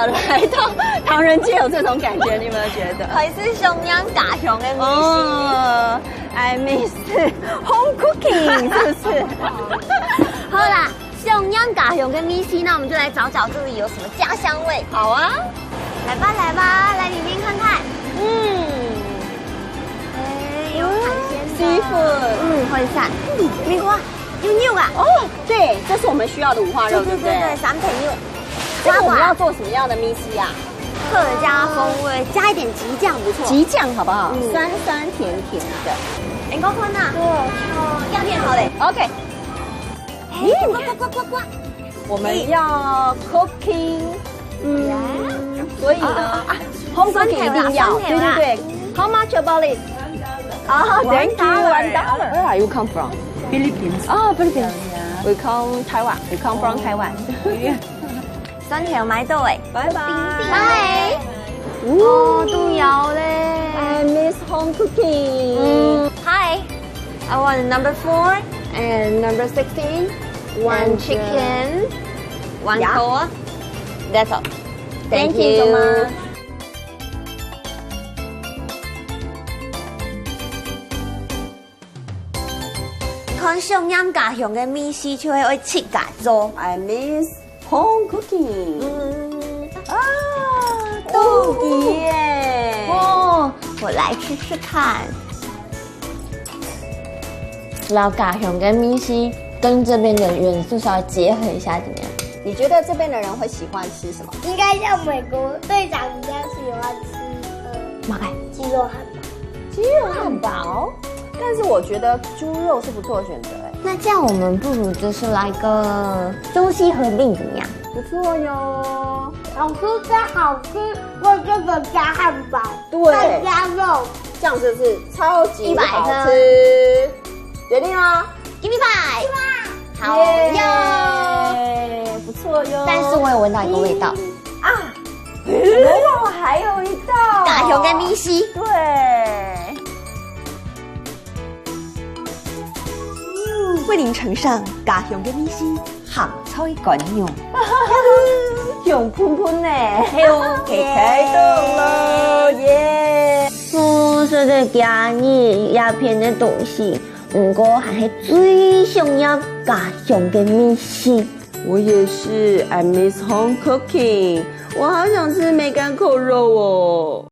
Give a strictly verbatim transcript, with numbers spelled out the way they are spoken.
来到唐人街有这种感觉，你有没有觉得？还是想念家乡的味緒。哦，I miss home cooking，是不是？好啦，想念家乡的味緒，那我们就来找找这里有什么家乡味。好啊，来吧，来吧，来里面看看。嗯，哎，有海鲜的。Seafood。嗯，海鲜。嗯，美国有牛啊。哦，对，这是我们需要的五花肉，对不对？对对对，三片肉。这个我们要做什么样的味緒啊？客家风味，加一点桔酱，不错。桔酱好不好？嗯。酸酸甜甜的。哎，我看呐。对。哦，要变好嘞。OK。哎，呱呱呱呱呱。我们要 cooking，嗯，所以呢，啊，啊，啊，home cooking 一定要，酸甜啦，酸甜啦。对对对。How much about it？啊，thank you，one dollar。Where are you come from？Philippines。哦，Philippines。We come Taiwan. We come from Taiwan。酸甜有买到哎。拜拜。拜。哦，都要嘞。I miss home cooking. Hi, I want number four and number sixteen, one chicken, one Coke. That's all. Thank you so much. 看想念家乡个味緒，就會愛自家做。I miss home cooking。嗯，啊，肚皮耶！哦，我來吃吃看。老家鄉个味緒跟這邊的元素稍微結合一下，怎麼樣？你覺得這邊的人會喜歡吃什麼？應該像美國隊長一樣喜歡吃，呃，麼个？雞肉漢堡。雞肉漢堡？但是我覺得豬肉是不錯的選擇欸。那這樣我們不如就是來個中西合併怎麼樣？不錯喲。好吃再好吃，我這個加漢堡，對。再加肉。這樣是不是超級好吃？一百分。決定了。Give me five。好耶，不錯喲。但是我有聞到一個味道。啊，怎麼我還有一道？家鄉个味緒。對。為您呈上家鄉个味緒，鹹菜乾肉。香噴噴呢。係哦，可以開動了耶！哦，這個假日這片个東西，毋過還係最想要家鄉个味緒。我也是，I miss home cooking。我好想吃梅乾扣肉哦。